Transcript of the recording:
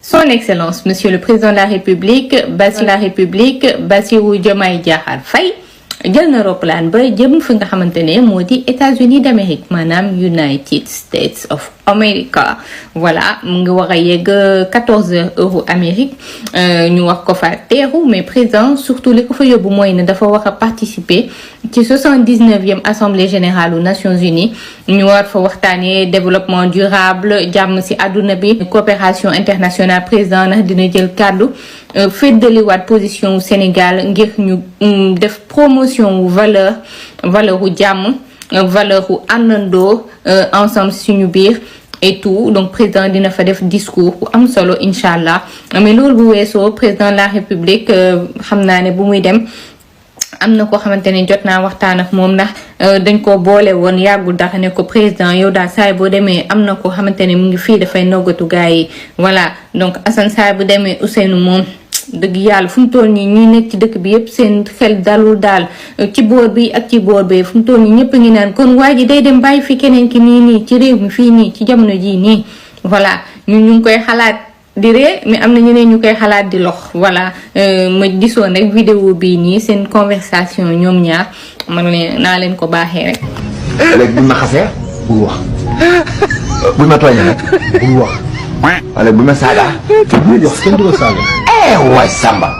Son Excellence, Monsieur le Président de la République, Bassirou Diomaye Diakhar Faye, jël na roplaan ba jëm fi nga xamante ne moo di États-Unis d'Amérique maanaam United States of America voilà mu ngi war a yegg 14 heures Amérique ñu wax ko fa teeru mais président surtout li ko fa yóbbu mooy ne dafa war a participer ci 79e assemblée générale aux Nations Unies ñu war fa waxtaanee développement durable jàmm ci àdduna bi coopération internationale président ndax dina jël kàddu féddaliwaat position Sénégal ngir ñu def promotion wu valeur wu jàmm valeur wu àndandoo ensemble suñu biir et tout donc président dina fa def discours bu am solo incha allah mais loolu bu weesoo président de la république xam naa ne bu muy dem am na koo xamante ne jot naa waxtaan ak moom ndax dañ ko boole woon yàggul dara ne ko président yow daal saay boo demee am na koo xamante ne mu ngi fii dafay noggatu gars yi voilà donc Assane saay bu demee Ousseynou moom dëgg yàlla fu mu toll nii ñuy nekk ci dëkk bi yëpp seen xel dalul daal ci boor bi ak ci boor bee fu mu toll nii ñëpp a ngi naan kon waa ji day dem bàyyi fi keneen ki nii ci réew mi fii nii ci jamono jii nii voilà ñun ñu ngi koy xalaat di ree mais am na ñeneen ñu koy xalaat di lox voilà ma gisoon rek vidéo bii nii seen conversation ñoom ñaar man ne naa leen ko baaxee rek. léegi buñ ma xasee bul wax buñ ma tooñee nag bul wax wala buñ ma saaga bul wax kenn du la saaga. waay Samba.